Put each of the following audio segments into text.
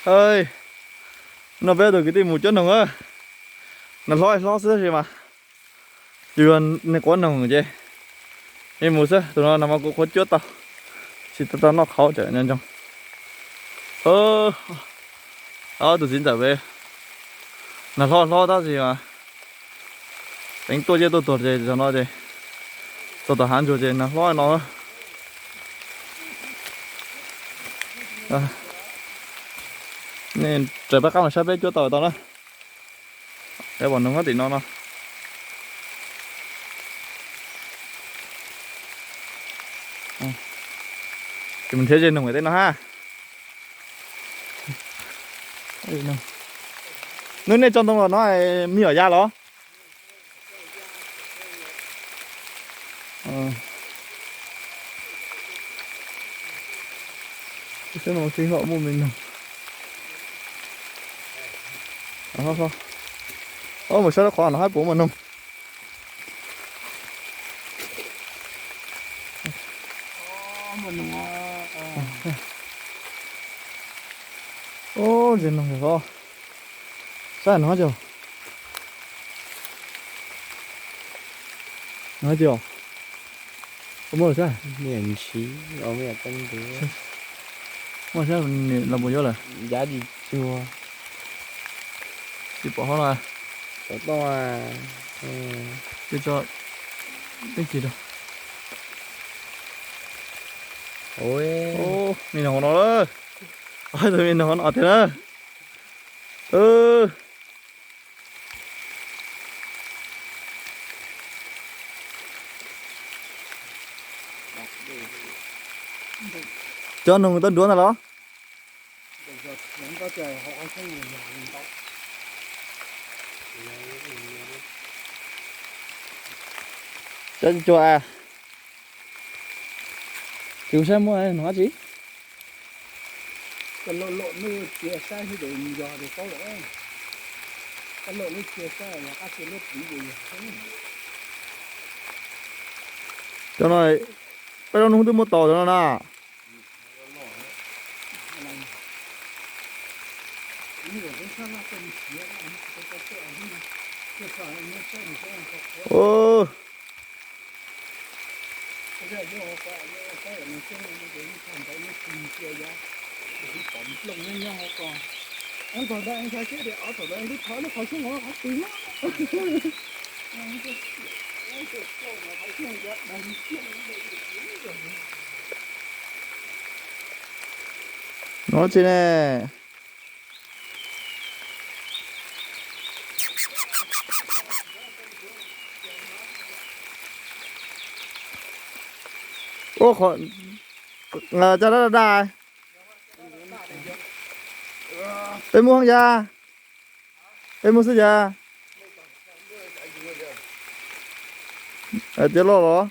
Hais, no peb tus kwv tij mus cuab noog, nag hlob hlob xwb tab sis mas yus yog neeg quav noog ces yeej mus xwb. Tus no nag hmo kuv qhuav cuab tau, tsis tau tau noj qhauv tsam nco ntsoog. Ob tug txiv ntxawm pem, nag hlob hlob tab sis mas teev tuaj ciaj tuaj tuag ces zaum no ces txog tom hav ntsuag ces nag hlob no. Nej raws pab qab los saib peb cuab tau tau na. Peb pom noog tim no no. Ces mus nrhiav ze noog tej no ha. Nub nej tso ntoo los no, me nyuam ya los? Saib no tsis hom muaj me noog. Mus saib qhov no hab puas muaj noog. Ub, ze noog hlob. Saib no cog. No cog. Koj muab saib. Niam ntshiv os, me nyuam teeb ntuv. Muab saib los puas yuav lawm. Yav dis tsuag. Tsis pom hov no. Pom toj. Tso, tso, teb kis rau. Me noog no, ob tug me noog no tiag na. Cov noog tau nruav ntag los? Cov tsis cuag a. Ces kuv saib muaj noog dab tsi. Cov no, peb lub hnub twb muab tau cov no na. Nuav tsi ne. Ua qhov, cov dab dab. Peb muab hoob ya. Peb muab xwb ya. Tias loj los.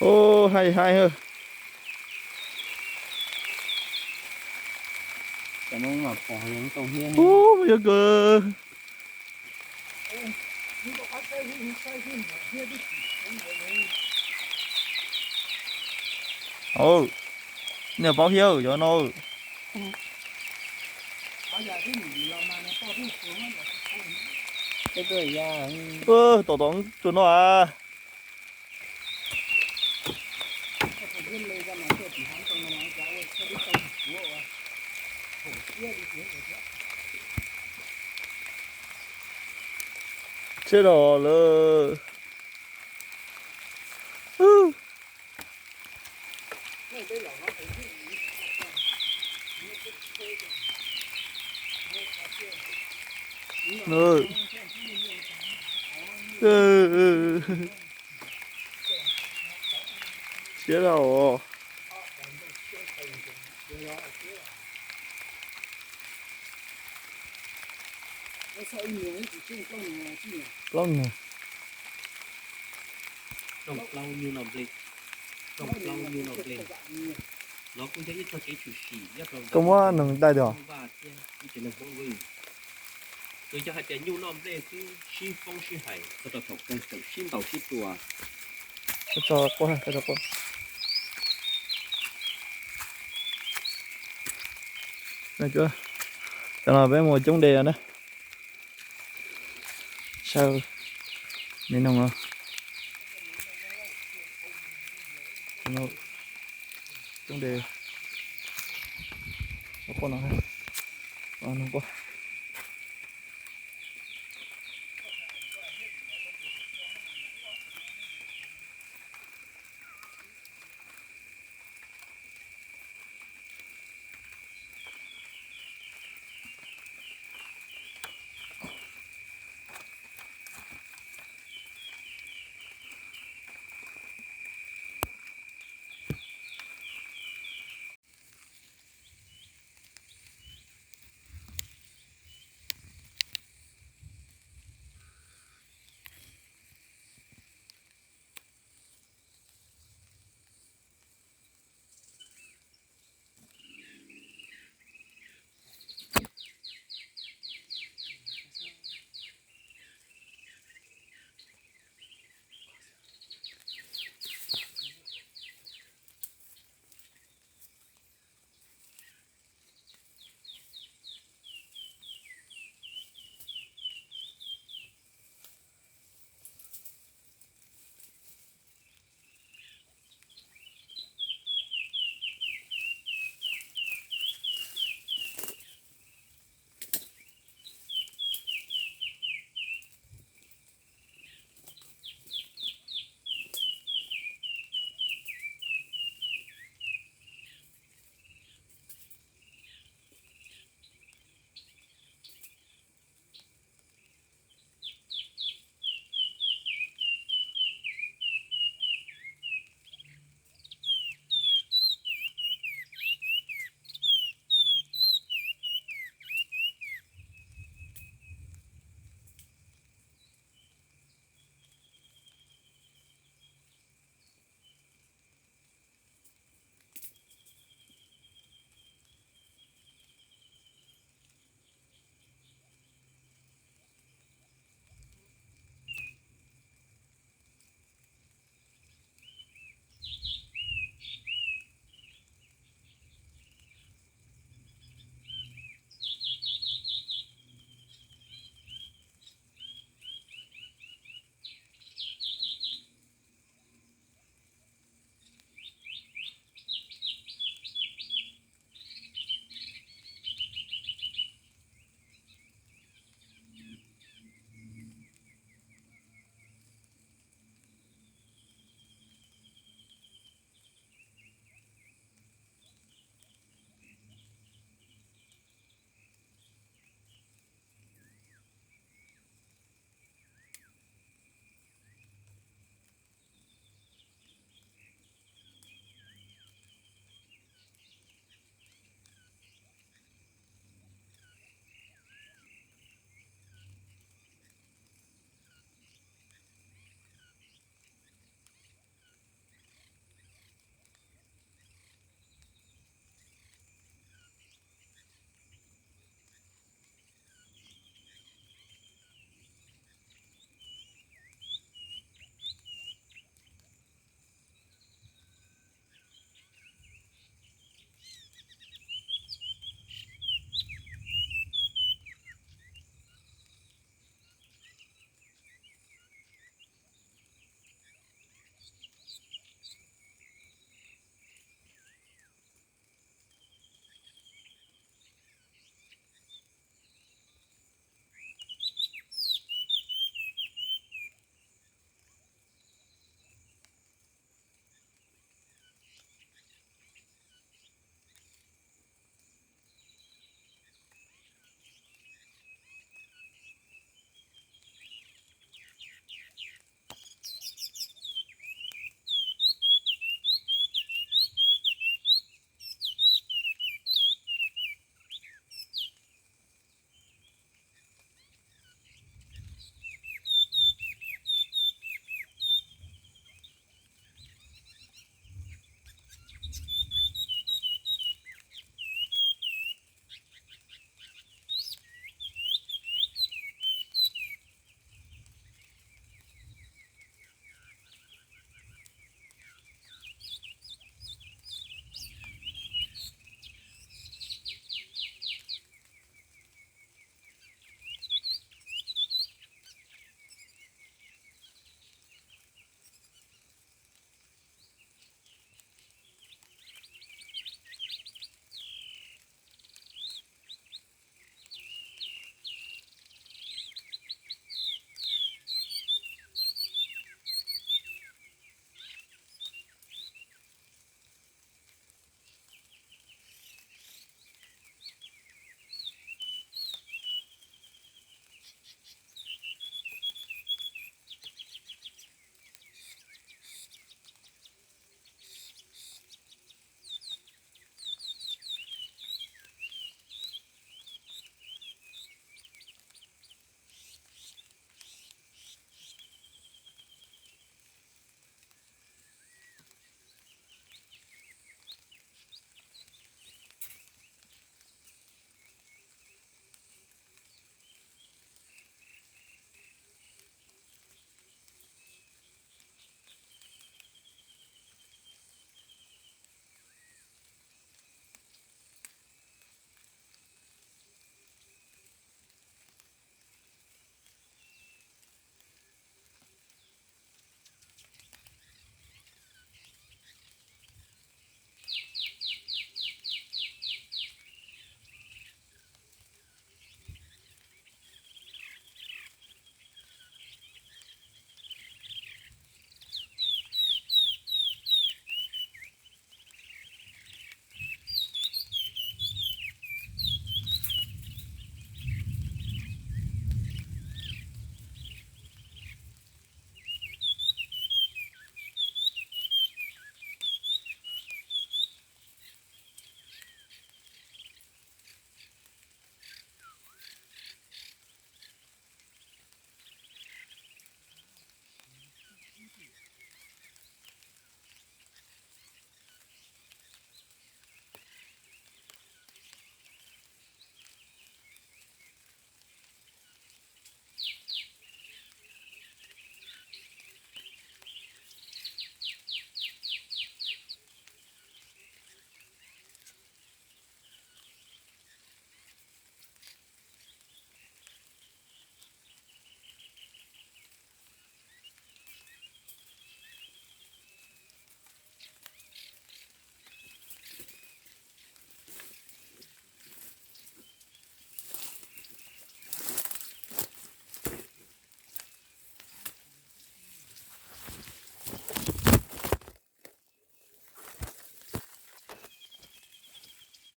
Ub, haib haib. Ub, yog kawg. Nej paub thiab cov no. Tom tom tsuag no a. Tsheb rau lawm. Siab dhau. Plaub nus. Koj muab noog dai tiag. Yog hais tias nyuj noj nplej xwb sib foob sib hais txog rau thaum kawg tseem sib ntaus sib tua. Txog quaj, txog quaj. Tam no peb mus coob de na. Saw me noog os. Coob de. Quaj no, noog quaj.